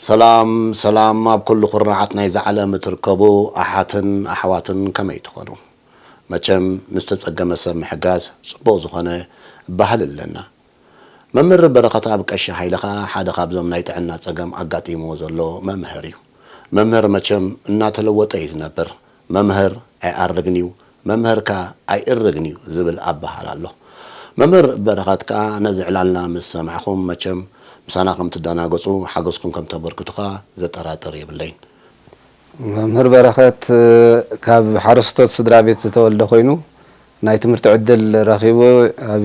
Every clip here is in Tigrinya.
ሰላም ሰላም ኣብ ኩሉ ኩርናዓት ናይዛ ዓለም እትርከቡ ኣሓትን ኣሕዋትን ከመይ ትኾኑ? መቸም ንዝተጸገመ ሰብ ምሕጋዝ ጽቡቕ ዝኾነ ባህሊ ኣለና። መምህር በረኸት ኣብ ቀሺ ሃይለ ኸኣ ሓደ ካብዞም ናይ ጥዕና ጸገም ኣጋጢምዎ ዘሎ መምህር እዩ። መምህር መቸም እናተለወጠ እዩ ዝነብር። መምህር ኣይኣርግን እዩ፣ መምህር ከኣ ኣይእርግን እዩ ዝብል ኣበሃህላ ኣሎ። መምህር በረኸት ከኣ ነዚ ዕላልና ምስ ሰማዕኹም መቸም ምሳና ከም ትደናገጹ ሓገዝኩም ከም ተበርክቱ ከኣ ዘጠራጥር የብለይን። መምህር በረኸት ካብ ሓረስቶት ስድራ ቤት ዝተወልደ ኮይኑ ናይ ትምህርቲ ዕድል ረኺቡ ኣብ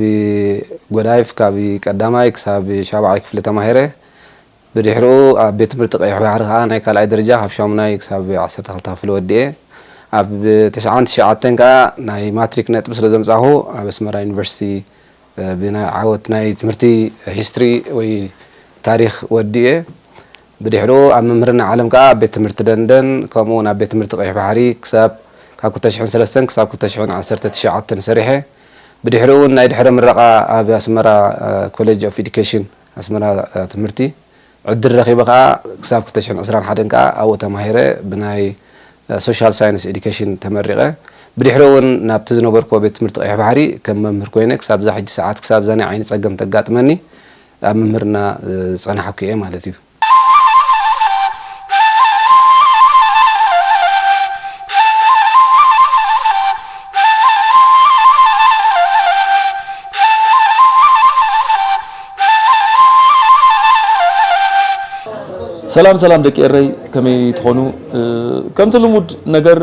ጎዳይፍ ካብ ቀዳማይ ክሳብ ሻብዓይ ክፍሊ ተማሂረ። ብድሕሪኡ ኣብ ቤት ትምህርቲ ቀይሕ ባሕሪ ከኣ ናይ ካልኣይ ደረጃ ካብ ሻሙናይ ክሳብ ዓሰርተ ክልተ ክፍሊ ወዲኤ። ኣብ ተስዓን ትሽዓተን ከኣ ናይ ማትሪክ ነጥቢ ስለ ዘምጻኹ ኣብ ኣስመራ ዩኒቨርሲቲ ብናይ ዓወት ናይ ትምህርቲ ሂስትሪ ወይ ታሪኽ ወዲኤ። ብድሕሪኡ ኣብ ምምህርና ዓለም ከኣ ኣብ ቤት ትምህርቲ ደንደን ከምኡ እውን ኣብ ቤት ትምህርቲ ቀይሕ ባሕሪ ክሳብ ካብ ክልተ ሽሕን ሰለስተን ክሳብ ክልተ ሽሕን ዓሰርተ ትሽዓተን ሰሪሐ። ብድሕሪኡ እውን ናይ ድሕረ ምረቓ ኣብ ኣስመራ ኮሌጅ ኦፍ ኤዱኬሽን ኣስመራ ትምህርቲ ዕድል ረኺበ ከኣ ክሳብ ክልተ ሽሕን ዕስራን ሓደን ከኣ ኣብኡ ተማሂረ ብናይ ሶሻል ሳይንስ ኤዱኬሽን ተመሪቐ። ብድሕሪኡ እውን ናብቲ ዝነበርኩዎ ቤት ትምህርቲ ቀይሕ ባሕሪ ከም መምህር ኮይነ ክሳብ እዛ ሕጂ ሰዓት ክሳብ እዛ ናይ ዓይኒ ጸገም ተጋጥመኒ ኣብ ምምህርና ዝጸናሕኩ እየ ማለት እዩ። ሰላም ሰላም ደቂ ኤረይ ከመይ ትኾኑ? ከምቲ ልሙድ ነገር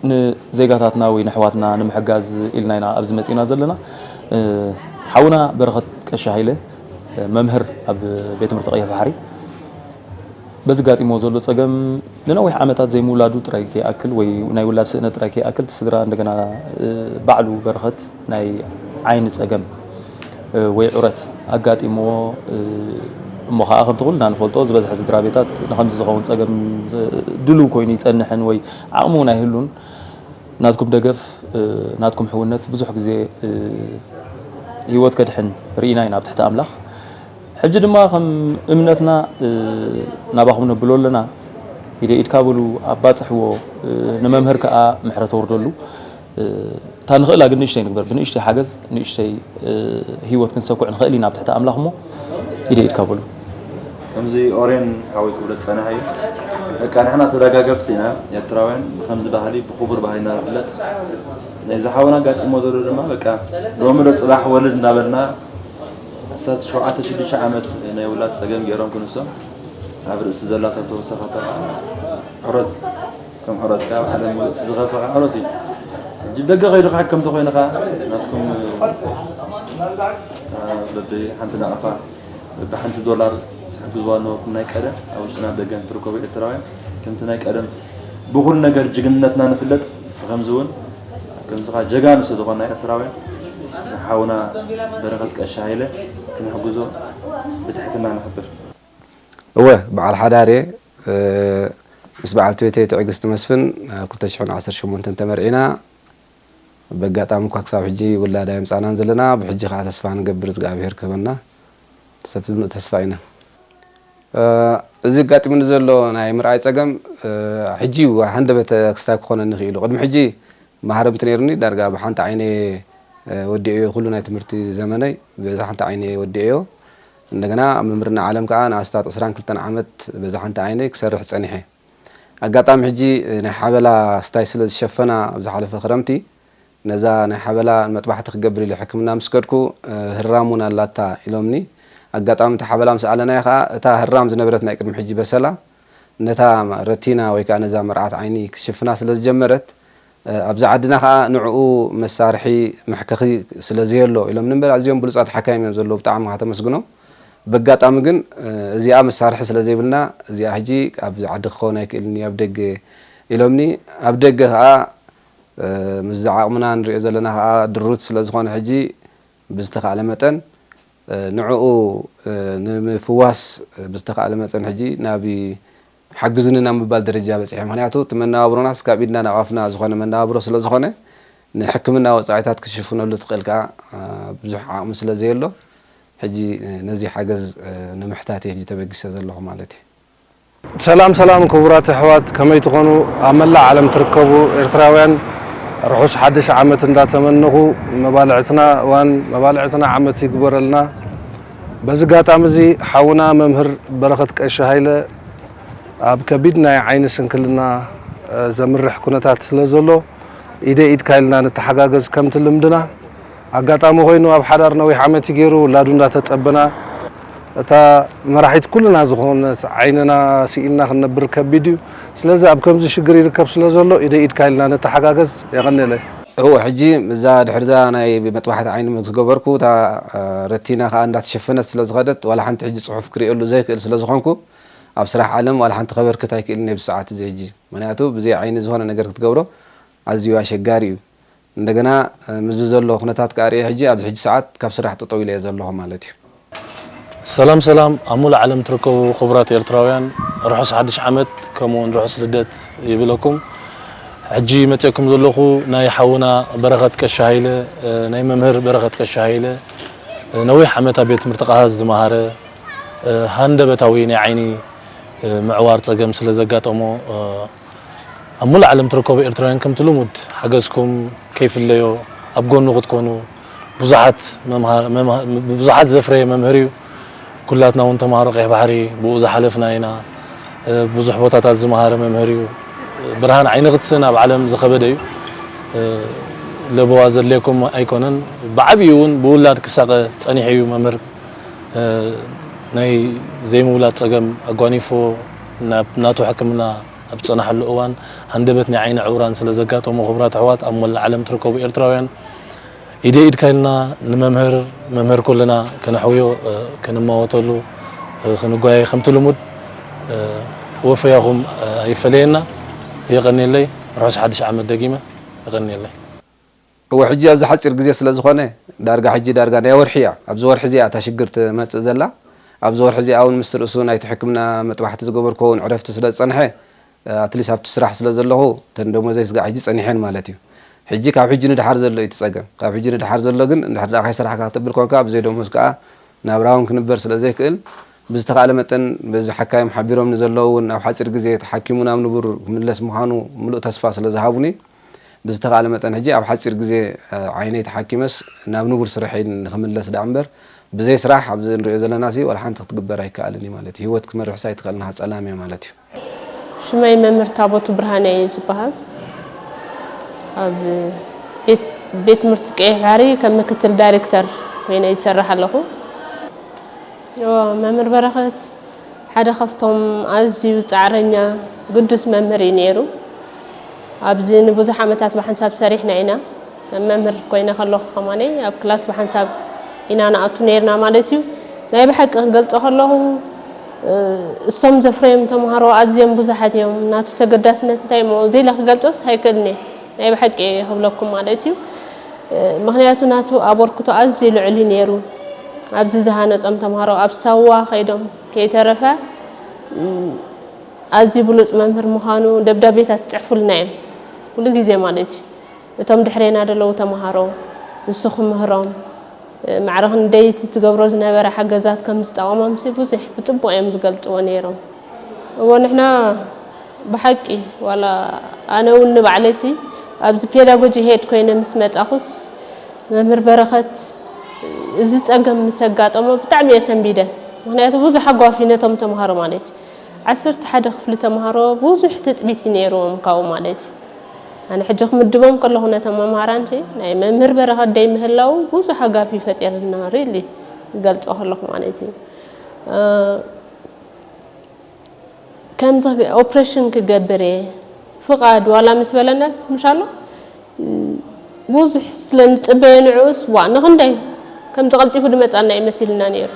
ንዜጋታትና ወይ ንኣሕዋትና ንምሕጋዝ ኢልና ኢና ኣብዚ መጺና ዘለና። ሓውና በረኸት ቀሺ ሃይለ መምህር ኣብ ቤት ትምህርቲ ቀይሕ ባሕሪ በዚ ጋጢምዎ ዘሎ ጸገም ንነዊሕ ዓመታት ዘይምውላዱ ጥራይ ከይኣክል ወይ ናይ ውላድ ስእነት ጥራይ ከይኣክል እቲ ስድራ እንደገና ባዕሉ በረኸት ናይ ዓይኒ ጸገም ወይ ዑረት ኣጋጢምዎ እሞ ኸዓ ከምቲ ኩልና ንፈልጦ ዝበዝሐ ስድራ ቤታት ንኸምዚ ዝኸውን ጸገም ድልው ኮይኑ ይጸንሕን ወይ ዓቕሚ እውን ኣይህሉን። ናትኩም ደገፍ ናትኩም ሕውነት ብዙሕ ግዜ ህይወት ከድሕን ርኢና ኢና ኣብ ትሕቲ ኣምላኽ። ሕጂ ድማ ከም እምነትና ናባኹም ነብሎ ኣለና። ኢደ ኢድካ በሉ ኣባጽሕዎ ንመምህር ከኣ ምሕረት ወርደሉ። እታ ንኽእላ ግን ንእሽተይ ንግበር ብንእሽተይ ሓገዝ ንእሽተይ ህይወት ክንሰኩዕ ንኽእል ኢና ኣብ ትሕቲ ኣምላኽ እሞ ኢደ ኢድካ በሉ። ከምዚ ኦሬን ሓወይ ክብሎ ዝጸንሐ እዩ። በቃ ንሕና ተደጋገፍቲ ኢና ኤርትራውያን ብኸምዚ ባህሊ ብኽቡር ባህልና ንፍለጥ። ናይዚ ሓውና ኣጋጢሞ ዘሎ ድማ በቃ ሎሚ ዶ ጽባሕ ወልድ እናበልና ኣስታት ሸውዓተ ሽዱሽተ ዓመት ናይ ውላድ ጸገም ገይሮም ክንሶም ኣብ ርእሲ ዘላቶ ተወሰኸታ ዑረት ከም ዑረት ካብ ዓለም ውልቅቲ ዝኸፈ ዑረት እዩ። ሕጂ ደገ ከይዱ ክሕከም ተኮይኑ ከኣ ናትኩም በቢ ሓንቲ ናቕፋ በቢ ሓንቲ ዶላር ትሕግዝዋ ዝነበርኩም ናይ ቀደም ኣብ ውሽጥና ደገን ትርከቡ ኤርትራውያን ከምቲ ናይ ቀደም ብኹሉ ነገር ጅግንነትና ንፍለጥ ከምዚ እውን ከምዚ ከኣ ጀጋኑ ስለ ዝኾና ኤርትራውያን ንሓውና በረኸት ቀሺ ሃይለ ክንሕግዞ ብትሕትና ንሕብር። እወ በዓል ሓዳር እየ። ምስ በዓልቲ ቤተይ ትዕግስቲ መስፍን ኣብ ክልተ ሽሕን ዓሰርተ ሸሞንተን ተመርዒና። በጋጣሚ እኳ ክሳብ ሕጂ ውላድ ኣየምጻእናን ዘለና፣ ብሕጂ ከኣ ተስፋ ንገብር እግዚኣብሄር ክህበና ሰብ ምሉእ ተስፋ ኢና። እዚ ኣጋጢሙኒ ዘሎ ናይ ምርኣይ ጸገም ሕጂ እዩ ሃንደበተ ክስታይ ክኾነኒ ክኢሉ። ቅድሚ ሕጂ ማህረምቲ ነይሩኒ፣ ዳርጋ ብሓንቲ ዓይነ ወዲኤዮ ኩሉ ናይ ትምህርቲ ዘመነይ በዛ ሓንቲ ዓይነ ወዲኤዮ። እንደገና ኣብ ምምርና ዓለም ከኣ ንኣስታት ዕስራን ክልተን ዓመት በዛ ሓንቲ ዓይነይ ክሰርሕ ጸኒሐ። ኣጋጣሚ ሕጂ ናይ ሓበላ ስታይ ስለ ዝሸፈና ኣብ ዝሓለፈ ክረምቲ ነዛ ናይ ሓበላ ንመጥባሕቲ ክገብር ኢለ ሕክምና ምስ ከድኩ ህራም እውን ኣላታ ኢሎምኒ። ኣጋጣሚ እታ ሓበላ ምስ ኣለናያ ከኣ እታ ህራም ዝነበረት ናይ ቅድሚ ሕጂ በሰላ ነታ ረቲና ወይ ከኣ ነዛ መርዓት ዓይኒ ክትሽፍና ስለ ዝጀመረት ኣብዚ ዓድና ከኣ ንዕኡ መሳርሒ መሕከኺ ስለ ዘየሎ ኢሎምኒ እምበር ኣዝዮም ብሉጻት ሓካይም እዮም ዘለዉ ብጣዕሚ ከኣ ተመስግኖም። በጋጣሚ ግን እዚኣ መሳርሒ ስለ ዘይብልና እዚኣ ሕጂ ኣብዚ ዓዲ ክኸውን ኣይክእልን እዩ ኣብ ደገ ኢሎምኒ። ኣብ ደገ ከኣ ምስዚ ዓቕምና ንሪኦ ዘለና ከኣ ድሩት ስለ ዝኾነ ሕጂ ብዝተኻእለ መጠን ንዕኡ ንምፍዋስ ብዝተኻእለ መጠን ሕጂ ናብ ሓግዙኒ ናብ ምባል ደረጃ በጺሐ። ምኽንያቱ እቲ መነባብሮናስ ካብ ኢድና ናብ ኣፍና ዝኾነ መነባብሮ ስለ ዝኾነ ንሕክምና ወጻኢታት ክሽፍነሉ ትኽእል ከኣ ብዙሕ ዓቕሚ ስለ ዘየሎ ሕጂ ነዚ ሓገዝ ንምሕታት እየ ሕጂ ተበጊሰ ዘለኹ ማለት እዩ። ሰላም ሰላም ክቡራት ኣሕዋት፣ ከመይ ትኾኑ? ኣብ መላእ ዓለም ትርከቡ ኤርትራውያን ርሑስ ሓድሽ ዓመት እንዳተመነኹ፣ መባልዕትና እዋን መባልዕትና ዓመት ይግበረልና። በዚ ኣጋጣሚ እዚ ሓውና መምህር በረኸት ቀሺ ሃይለ ኣብ ከቢድ ናይ ዓይኒ ስንክልና ዘምርሕ ኩነታት ስለ ዘሎ፣ ኢደይ ኢድካ ኢልና ንተሓጋገዝ ከምቲ ልምድና። ኣጋጣሚ ኮይኑ ኣብ ሓዳር ነዊሕ ዓመት እዩ ገይሩ፣ ውላዱ እንዳተጸበና፣ እታ መራሒት ኩልና ዝኾነት ዓይንና ስኢልና ክንነብር ከቢድ እዩ። ስለዚ ኣብ ከምዚ ሽግር ይርከብ ስለ ዘሎ ኢደይ ኢድካ ኢልና ንተሓጋገዝ። የቐንየለይ። እወ፣ ሕጂ እዛ ድሕርዛ ናይ መጥባሕቲ ዓይኒ ምስ ገበርኩ፣ እታ ረቲና ከኣ እንዳተሸፈነት ስለ ዝኸደት፣ ዋላ ሓንቲ ሕጂ ጽሑፍ ክርእየሉ ዘይክእል ስለ ዝኾንኩ፣ ኣብ ስራሕ ዓለም ዋላ ሓንቲ ከበርክት ኣይክእልን እየ ብሰዓት እዚ ሕጂ። ምኽንያቱ ብዘይ ዓይኒ ዝኾነ ነገር ክትገብሮ ኣዝዩ ኣሸጋሪ እዩ። እንደገና ምስዚ ዘሎ ኩነታት ከኣ ርእየ ሕጂ ኣብዚ ሕጂ ሰዓት ካብ ስራሕ ጠጠው ኢለ እየ ዘለኹ ማለት እዩ። ሰላም ሰላም ኣብ ሙሉእ ዓለም ትርከቡ ክቡራት ኤርትራውያን ርሑስ ሓድሽ ዓመት ከምኡውን ርሑስ ልደት ይብለኩም። ሕጂ መፅየኩም ዘለኹ ናይ ሓውና በረኸት ቀሺ ሃይለ ናይ መምህር በረኸት ቀሺ ሃይለ ነዊሕ ዓመት ኣብ ቤት ትምህርቲ ቃሃዝ ዝመሃረ ሃንደበታዊ ናይ ዓይኒ ምዕዋር ፀገም ስለ ዘጋጠሞ ኣብ ሙሉእ ዓለም ትርከቡ ኤርትራውያን ከምቲ ልሙድ ሓገዝኩም ከይፍለዮ ኣብ ጎኑ ክትኮኑ ብዙሓት መምሃ- መምሃ- ብዙሓት ዘፍረየ መምህር እዩ። ኩላትና እውን ተምሃሮ ቀይሕ ባሕሪ ብኡ ዝሓለፍና ኢና። ብዙሕ ቦታታት ዝመሃረ መምህር እዩ። ብርሃን ዓይኒ ክትስእን ኣብ ዓለም ዝኸበደ እዩ። ለበዋ ዘድልየኩም ኣይኮነን። ብዓብዩ እውን ብውላድ ክሳቐ ጸኒሑ እዩ መምህር። ናይ ዘይምውላድ ጸገም ኣጓኒፎ ናብ ናቱ ሕክምና ኣብ ዝጸናሓሉ እዋን ሃንደበት ናይ ዓይኒ ዕውራን ስለ ዘጋጠሞ ክቡራት ኣሕዋት ኣብ መላእ ዓለም ትርከቡ ኤርትራውያን ኢደ ኢድካ ኢልና ንመምህር መምህር ኩልና ከነሕውዮ ክንማወተሉ ክንጓየ ከምቲ ልሙድ ወፈያኹም ኣይፈለየና። የቐንየለይ። ርሑስ ሓድሽ ዓመት ደጊመ የቐንየለይ። እወ ሕጂ ኣብዚ ሓጺር ግዜ ስለ ዝኾነ ዳርጋ ሕጂ ዳርጋ ናይ ወርሒ እያ። ኣብዚ ወርሒ እዚኣ እታ ሽግር ትመጽእ ዘላ። ኣብዚ ወርሒ እዚኣ እውን ምስቲ ርእሱ ናይቲ ሕክምና መጥባሕቲ ዝገበርኩዎ እውን ዕረፍቲ ስለ ዝጸንሐ ኣትሊስት ኣብቲ ስራሕ ስለ ዘለኹ እተን ደሞዘይ ስጋዕ ሕጂ ጸኒሐን ማለት እዩ። ሕጂ ካብ ሕጂ ንድሓር ዘሎ እዩ እቲ ጸገም። ካብ ሕጂ ንድሓር ዘሎ ግን እንድሕር ደኣ ከይሰራሕካ ክትብል ኮንካ ብዘይ ደሞዝ ከኣ ናብራ እውን ክንበር ስለ ዘይክእል ብዝተኻእለ መጠን በዚ ሓካይም ሓቢሮምኒ ዘለዉ እውን ኣብ ሓጺር ግዜ ተሓኪሙ ናብ ንቡር ክምለስ ምዃኑ ምሉእ ተስፋ ስለ ዝሃቡኒ ብዝተኻእለ መጠን ሕጂ ኣብ ሓፂር ግዜ ዓይነይ ተሓኪመስ ናብ ንቡር ስርሐይ ንኽምለስ ደኣ እምበር ብዘይ ስራሕ ኣብዚ ንሪኦ ዘለናሲ ዋላ ሓንቲ ክትግበር ኣይከኣልን እዩ ማለት እዩ። ህይወት ክትመርሕስ ኣይትኽእልን ኢኻ፣ ፀላም እያ ማለት እዩ። ሽመይ መምህር ታቦቱ ብርሃነ እየ ዝበሃል። ኣብ ቤት ቤት ትምህርቲ ቀይሕ ባሕሪ ከም ምክትል ዳይሬክተር ኮይነ ይሰርሕ ኣለኹ። እዎ፣ መምህር በረኸት ሓደ ካብቶም ኣዝዩ ፃዕረኛ ግዱስ መምህር እዩ ነይሩ። ኣብዚ ንብዙሕ ዓመታት ብሓንሳብ ሰሪሕና ኢና። ከም መምህር ኮይነ ከለኹ ከማነይ ኣብ ክላስ ብሓንሳብ ኢና ንኣቱ ነይርና ማለት እዩ። ናይ ብሓቂ ክገልፆ ከለኹ እሶም ዘፍረዮም ተምሃሮ ኣዝዮም ብዙሓት እዮም። ናቱ ተገዳስነት እንታይ እሞ ዘይለ ክገልፆስ ኣይክእልን እየ። ናይ ብሓቂ እየ ክብለኩም ማለት እዩ። ምኽንያቱ ናቱ ኣበርክቶ ኣዝዩ ልዑል እዩ ነይሩ። ኣብዚ ዝሃነፆም ተምሃሮ ኣብ ሳዋ ከይዶም ከይተረፈ ኣዝዩ ብሉፅ መምህር ምዃኑ ደብዳቤታት ይፅሕፉልና እዮም ኩሉ ግዜ ማለት እዩ። እቶም ድሕሬና ዘለዉ ተምሃሮ ንሱ ክምህሮም ማዕረ ክንደይ እቲ ዝገብሮ ዝነበረ ሓገዛት ከም ዝጠቐሞምሲ ብዙሕ ብፅቡቕ እዮም ዝገልፅዎ ነይሮም። እዎ ንሕና ብሓቂ ዋላ ኣነ እውን ንባዕለይሲ ኣብዚ ፔዳጎጂ ሄድ ኮይነ ምስ መፃኹስ መምህር በረኸት እዚ ፀገም ምስ ኣጋጠሞ ብጣዕሚ እየ ሰንቢደ። ምኽንያቱ ብዙሕ ኣጓፊ ነቶም ተምሃሮ ማለት እዩ። ዓሰርተ ሓደ ክፍሊ ተምሃሮ ብዙሕ ትፅቢት እዩ ነይርዎም ካብኡ ማለት እዩ። ኣነ ሕጂ ክምድቦም ከለኹ ነቶም መምሃራንሲ ናይ መምህር በረኸት ደይ ምህላው ብዙሕ ኣጋፊ ፈጢርልና ሪሊ ክገልፆ ከለኹ ማለት እዩ። ከምዚ ኦፕሬሽን ክገብር እየ ፍቓድ ዋላ ምስ በለናስ ምሻሎ ብዙሕ ስለ ንፅበዮ ንዕኡስ ዋ ንኽንደይ ከምዚ ቀልጢፉ ድመፃና እዩ መሲልና ነይሩ።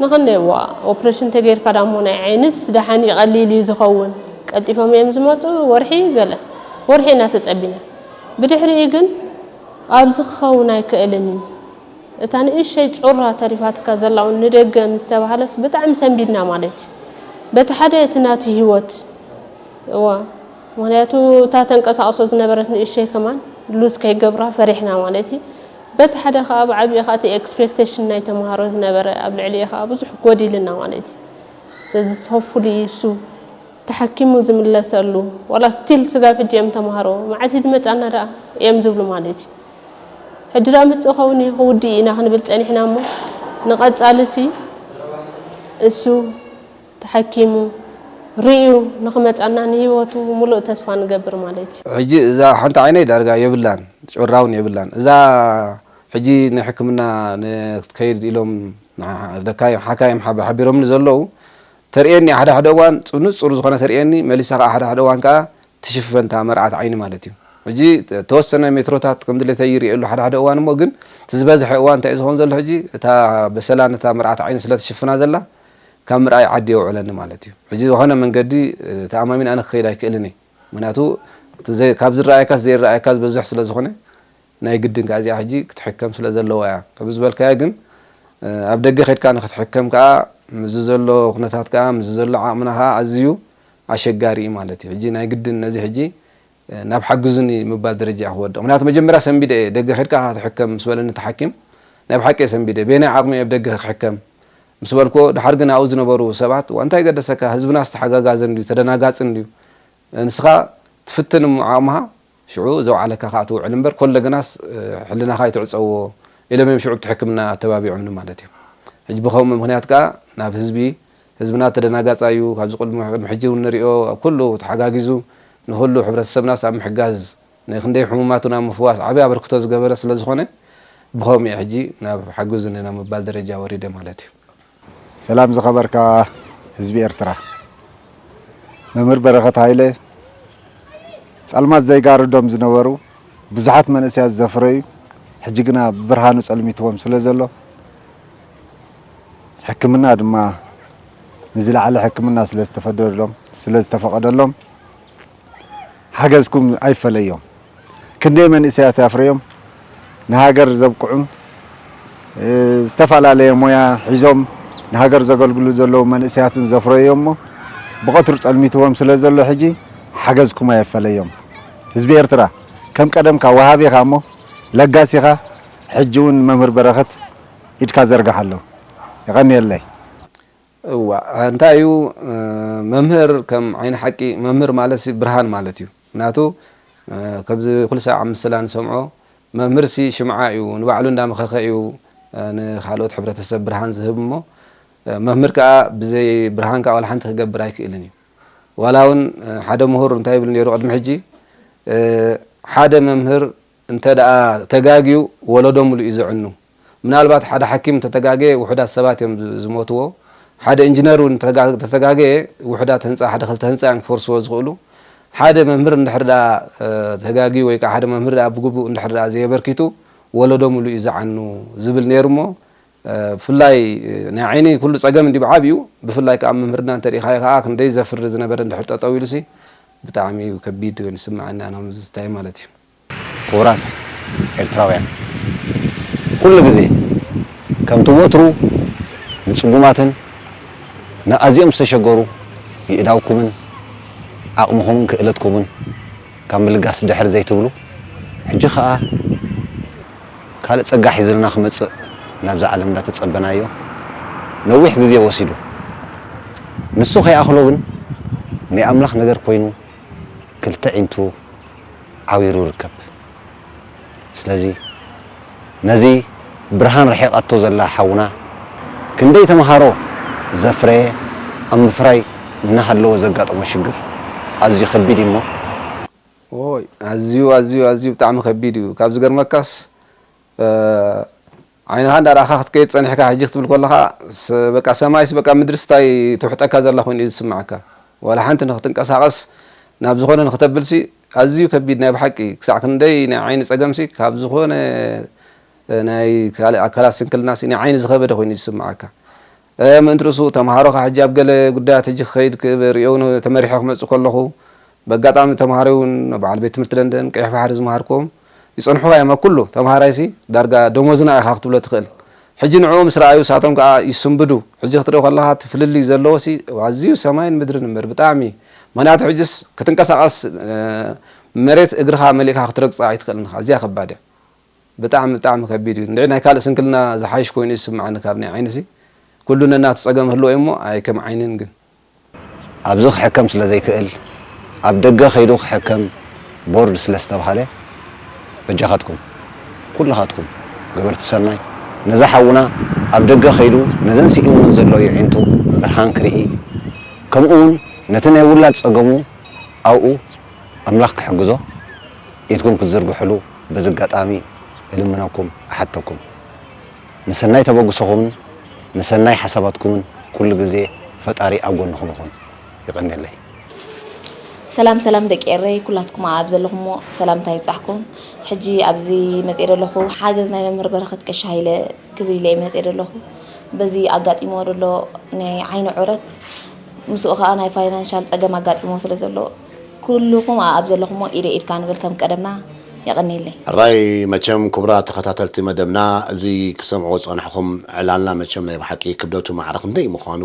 ንኽንደይ ዋ ኦፕሬሽን ተገይርካ ዳሞ ናይ ዓይንስ ደሓን እዩ ቀሊል እዩ ዝኸውን ቀልጢፎም እዮም ዝመፁ ወርሒ ገለ ወርሒ ኢና ተፀቢና። ብድሕሪኡ ግን ኣብዚ ክኸውን ኣይክእልን እዩ። እታ ንእሸይ ጩራ ተሪፋትካ ዘላ እውን ንደገ ምስ ተባህለስ ብጣዕሚ ሰንቢድና ማለት እዩ። በቲ ሓደ እቲ ናቱ ህይወት እዋ ምኽንያቱ እታ ተንቀሳቕሶ ዝነበረት ንእሸይ ከማን ሉዝ ከይገብራ ፈሪሕና ማለት እዩ። በቲ ሓደ ከኣ ብዓቢኡ ከኣ እቲ ኤክስፔክቴሽን ናይ ተምሃሮ ዝነበረ ኣብ ልዕሊኡ ከኣ ብዙሕ ጎዲልና ማለት እዩ። ስለዚ ሆፕፉሊ እሱ ተሓኪሙ ዝምለሰሉ፣ ዋላ ስቲል ስጋብ ሕጂ እዮም ተምሃሮ፣ መዓስ እዩ ዝመጻና ደኣ እዮም ዝብሉ ማለት እዩ። ሕጂ ደኣ ምጽእ ኸውን እዩ፣ ክውድእ ኢና ክንብል ጸኒሕና እሞ፣ ንቐጻሊ ሲ እሱ ተሓኪሙ ርእዩ ንኽመጻና ንህይወቱ ምሉእ ተስፋ ንገብር ማለት እዩ። ሕጂ እዛ ሓንቲ ዓይነይ ዳርጋ የብላን፣ ጭራ እውን የብላን። እዛ ሕጂ ንሕክምና ን-፣ ክትከይድ ኢሎም ንዓ-፣ ደካይ-፣ ሓካይም ሓብ-፣ ሓቢሮምኒ ዘለዉ ተርእየኒ፣ ሓደ ሓደ እዋን ጽ-፣ ንጹር ዝኾነ ተርእየኒ፣ መሊሳ ከኣ ሓደ ሓደ እዋን ከኣ ትሽፈን እታ መርዓት ዓይኒ ማለት እዩ። ሕጂ ተወሰነ ሜትሮታት ከም ድሌተይ ይርእየሉ ሓደ ሓደ እዋን፣ እሞ ግን እቲ ዝበዝሐ እዋን እንታይ እዩ ዝኸውን ዘሎ? ሕጂ እታ በሰላን እታ መርዓት ዓይኒ ስለ ትሽፍና ዘላ፣ ካብ ምርኣይ ዓዲ የውዕለኒ ማለት እዩ። ሕጂ ዝኾነ መንገዲ፣ እ፣ ተኣማሚን ኣነ ክኸይድ ኣይክእልን እየ። ምኽንያቱ እቲ ዘይ-፣ ካብ ዝረኣየካስ ዘይረኣየካ ዝበዝሕ ስለ ዝኾነ፣ ናይ ግድን ከኣ እዚኣ ሕጂ ክትሕከም ስለ ዘለዋ እያ። ከምዚ ዝበልካዮ ግን፣ እ፣ ኣብ ደገ ኸድካ ንክትሕከም ከኣ፣ ምስዚ ዘሎ ኩነታት ከኣ፣ ምስዚ ዘሎ ዓቕምና ከኣ ኣዝዩ ኣሸጋሪ እዩ ማለት እዩ። ሕጂ ናይ ግድን ነዚ ሕጂ፣ እ፣ ናብ ሓግዙኒ ምባል ደረጃ እየ ክወድቕ። ምኽንያቱ መጀመርያ ሰንቢደ እየ፣ ደገ ኸድካ ክትሕከም ምስ በለኒ እቲ ሓኪም፣ ናይ ብሓቂ እየ ሰንቢደ። በየናይ ዓቕሚ እየ ኣብ ደገ ክሕከም ምስ በልኩዎ፣ ድሓር ግን ኣብኡ ዝነበሩ ሰባት፣ "ዋ፣ እንታይ ገደሰካ? ህዝብናስ ተሓጋጋዚ እንድዩ፣ ተደናጋጺ እንድዩ። ንስኻ ትፍትን እሞ ዓቕምኻ፣ ሽዑ ዘውዓለካ ከኣ ትውዕል እምበር፣ ኮለገናስ፣ እ፣ ሕልናኻ ኣይትዕጸዎ" ኢሎም እዮም ሽዑ እቲ ሕክምና ኣተባቢዖምኒ ማለት እዩ። ሕጂ ብኸምኡ ምኽንያት ከኣ ናብ ህዝቢ፣ ህዝብና ተደናጋጻ እዩ፣ ካብዚ ቅድሚ፣ ቅድሚ ሕጂ እውን ንሪኦ፣ ኣብ ኩሉ ተሓጋጊዙ ንኹሉ ሕብረተሰብናስ ኣብ ምሕጋዝ፣ ንክንደይ ሕሙማት እውን ኣብ ምፍዋስ ዓቢ ኣበርክቶ ዝገበረ ስለ ዝኾነ፣ ብኸምኡ እየ ሕጂ ናብ ሓግዙኒ ናብ ምባል ደረጃ ወሪደ ማለት እዩ። ሰላም ዝኸበርካ ህዝቢ ኤርትራ። መምህር በረኸት ሃይለ፣ ጸልማት ዘይጋርዶም ዝነበሩ ብዙሓት መንእሰያት ዘፍረዩ፣ ሕጂ ግና ብርሃኑ ጸልሚትዎም ስለ ዘሎ፣ ሕክምና ድማ ንዝለዓለ ሕክምና ስለ ዝተፈደደሎም፣ ስለ ዝተፈቐደሎም፣ ሓገዝኩም ኣይፈለዮም። ክንደይ መንእሰያት ኣፍርዮም ንሃገር ዘብቅዑን፣ እ፣ ዝተፈላለየ ሞያ ሒዞም ንሃገር ዘገልግሉ ዘለዉ መንእሰያትን ዘፍረዮም እሞ፣ ብቐትሩ ጸልሚትዎም ስለ ዘሎ፣ ሕጂ ሓገዝኩም ኣየፈለዮም። ህዝቢ ኤርትራ፣ ከም ቀደምካ ወሃቢ ኢኻ እሞ፣ ለጋስ ኢኻ። ሕጂ እውን ንመምህር በረኸት ኢድካ ዘርግሓሉ። የቐንየለይ። እዋ፣ እንታይ እዩ፣ እ፣ መምህር ከም ዓይኒ ሓቂ፣ መምህር ማለትሲ ብርሃን ማለት እዩ። ምኽንያቱ፣ እ፣ ከምዚ ኩሉ ሳዕ ኣብ ምስላ ንሰምዖ፣ መምህርሲ ሽምዓ እዩ፣ ንባዕሉ እንዳመኸኸ እዩ፣ እ፣ ንኻልኦት ሕብረተሰብ ብርሃን ዝህብ እሞ፣ እ፣ መምህር ከኣ ብዘይ ብርሃን ከኣ ዋላ ሓንቲ ክገብር ኣይክእልን እዩ። ዋላ እውን፣ እ፣ ሓደ ምሁር እንታይ ይብል ነይሩ ቅድሚ ሕጂ፣ እ፣ ሓደ መምህር እንተ ደኣ ተጋግዩ ወለዶ ሙሉእ እዩ ዘዕኑ። ምናልባት ሓደ ሓኪም እንተተጋገየ ውሑዳት ሰባት እዮም ዝ-፣ ዝሞትዎ። ሓደ ኢንጂነር እውን እንተተጋ-፣ እንተተጋገየ ውሑዳት ህንጻ፣ ሓደ ክልተ ህንጻ እዮም ክፈርስዎ ዝኽእሉ። ሓደ መምህር እንድሕር ደኣ፣ እ፣ ተጋግዩ ወይ ከኣ ሓደ መምህር ደኣ ብግቡእ እንድሕር ደኣ ዘየበርኪቱ ወለዶ ሙሉእ እዩ ዝዓኑ ዝብል ነይሩ እሞ፣ እ፣ ብፍላይ፣ እ፣ ናይ ዓይኒ ኩሉ ጸገም እንዲ ብዓቢኡ፣ ብፍላይ ከኣ ኣብ መምህርና እንተሪኢኻዮ ከኣ ክንደይ ዘፍሪ ዝነበረ እንድሕር ጠጠው ኢሉሲ ብጣዕሚ እዩ ከቢድ ዝስምዓኒ ኣነ ከምዚ ዝታይ ማለት እዩ። ክቡራት ኤርትራውያን፣ ኩሉ ግዜ ከምቲ ወትሩ ንጽጉማትን ንኣዝዮም ዝተሸገሩ ይእዳውኩምን ዓቕምኹምን ክእለትኩምን ካብ ምልጋስ ድሕር ዘይትብሉ፣ ሕጂ ኸኣ ካልእ ጸጋ ሒዙልና ክመጽእ ናብዛ ዓለም እንዳተጸበናዮ ነዊሕ ግዜ ወሲዱ። ንሱ ከይኣኽሎ ግን ናይ ኣምላኽ ነገር ኮይኑ ክልተ ዒንቱ ዓዊሩ ይርከብ። ስለዚ ነዚ ብርሃን ርሒቓቶ ዘላ ሓውና ክንደይ ተምሃሮ ዘፍረየ ኣብ ምፍራይ እናሃለወ ዘጋጠሞ ሽግር ኣዝዩ ከቢድ እዩ እሞ። ኦይ፣ ኣዝዩ፣ ኣዝዩ፣ ኣዝዩ ብጣዕሚ ከቢድ እዩ። ካብ ዝገርመካስ፣ እ፣ ዓይንኻ እንዳረኣኻ ክትከይድ ጸኒሕካ ሕጂ ክትብል ከለኻ፣ ስ-፣ በቃ ሰማይስ በቃ ምድርስ እንታይ ትውሕጠካ ዘላ ኮይኑ እዩ ዝስምዓካ። ዋላ ሓንቲ ንክትንቀሳቐስ ናብ ዝኾነ ንክተብልሲ ኣዝዩ ከቢድ ናይ ብሓቂ። ክሳዕ ክንደይ ናይ ዓይኒ ጸገምሲ ካብ ዝኾነ ናይ ካልእ ኣካላት ስንክልናሲ ናይ ዓይኒ ዝኸበደ ኮይኑ እዩ ዝስምዓካ። እ፣ ምእንቲ ርእሱ ተምሃሮኻ ሕጂ ኣብ ገለ ጉዳያት ሕጂ ክኸይድ ክርእዮ ን-፣ ተመሪሖ ክመጽእ ከለኹ፣ በጋጣሚ ተምሃሮይ እውን በዓል ቤት ትምህርቲ ለንደን፣ ቀይሕ ባሕሪ ዝመሃርኩዎም ይጸንሑኻ እዮም። ኣብ ኩሉ ተምሃራይሲ ዳርጋ ደሞዝና ኢኻ ክትብሎ ትኽእል። ሕጂ ንዕኡ ምስ ረኣዩ፣ ሳቶም ከኣ ይስንብዱ። ሕጂ ክትሪኦ ከለኻ፣ እቲ ፍልልይ ዘለዎሲ ኣዝዩ ሰማይን ምድርን እምበር፣ ብጣዕሚ። ምኽንያቱ፣ ሕጅስ ክትንቀሳቐስ፣ እ፣ መሬት እግርኻ መሊእካ ክትረግጻ ኣይትኽእልን ኢኻ። ኣዝያ ከባድ እያ። ብጣዕሚ ብጣዕሚ ከቢድ እዩ። እንድዒ ናይ ካልእ ስንክልና ዝሓይሽ ኮይኑ ይስምዓኒ ካብ ናይ ዓይንሲ። ኩሉ ነናቱ ጸገም ህልዎ እዩ እሞ ኣይከም ዓይንን ግን። ኣብዚ ክሕከም ስለ ዘይክእል ኣብ ደገ ከይዱ ክሕከም ቦርድ ስለ ዝተባህለ በጃኻትኩም ኩልኻትኩም ገበርቲ ሰናይ ነዛ ሓውና ኣብ ደገ ከይዱ ነዘን ስኢንወን ዘሎ የዒንቱ ብርሃን ክርኢ ከምኡ እውን ነቲ ናይ ውላድ ጸገሙ ኣብኡ ኣምላኽ ክሕግዞ ኢድኩም ክትዝርግሕሉ በዚ ኣጋጣሚ እልምነኩም እሓተኩም። ንሰናይ ተበግሶኹምን ንሰናይ ሓሳባትኩምን ኩሉ ግዜ ፈጣሪ ኣብ ጎንኹም ይኹን። ይቐንየለይ። ሰላም ሰላም ደቂ ኤረይ ኩላትኩም ኣብ ዘለኹሞ ሰላምታ ይብጻሕኩም። ሕጂ ኣብዚ መጽኤ ዘለኹ ሓገዝ ናይ መምህር በረኸት ቀሺ ሃይለ ክብል ኢለ እየ መጽኤ ዘለኹ። በዚ ኣጋጢምዎ ዘሎ ናይ ዓይኒ ዑረት ምስኡ ኸኣ ናይ ፋይናንሻል ጸገም ኣጋጢምዎ ስለ ዘሎ ኩልኹም ኣብ ዘለኹሞ ኢደ ኢድካ ንብል ከም ቀደምና። የቐንየለይ። ሕራይ መቸም ክቡራት ተኸታተልቲ መደብና እዚ ክሰምዕዎ ዝጸናሕኹም ዕላልና መቸም ናይ ብሓቂ ክብደቱ ማዕረ ክንደይ ምዃኑ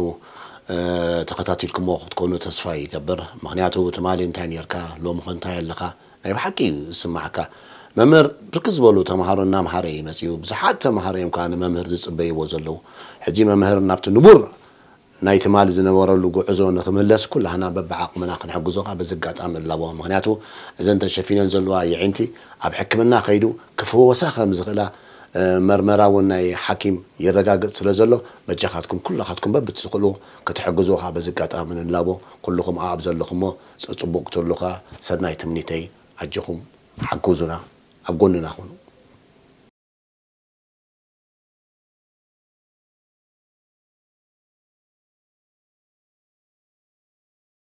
ተኸታቲልኩሞ ክትኮኑ ተስፋ ይገብር። ምኽንያቱ ትማሊ እንታይ ኔርካ ሎሚ ኸ እንታይ ኣለኻ ናይ ብሓቂ እዩ ዝስማዓካ። መምህር ብርክት ዝበሉ ተምሃሮ እናምሃረ እዩ መጺኡ። ብዙሓት ተምሃሮ እዮም ከዓ ንመምህር ዝጽበይዎ ዘለዉ። ሕጂ መምህር ናብቲ ንቡር ናይ ትማሊ ዝነበረሉ ጉዕዞ ንክምለስ ኩላህና በብዓቕምና ክንሕግዞ ከዓ በዚ ኣጋጣሚ እላቦ። ምኽንያቱ እዘን ተሸፊነን ዘለዋ የዒንቲ ኣብ ሕክምና ከይዱ ክፍወሳ ከም ዝኽእላ መርመራ እውን ናይ ሓኪም የረጋግፅ ስለ ዘሎ በጃኻትኩም ኩላኻትኩም በብትኽእሉ ክትሕግዙ ከዓ በዚ ኣጋጣሚ ንላቦ። ኩልኹም ኣብ ዘለኹሞ ፅቡቕ ክትህሉ ከዓ ሰናይ ትምኒተይ። ኣጆኹም ሓግዙና፣ ኣብ ጎንና ኩኑ።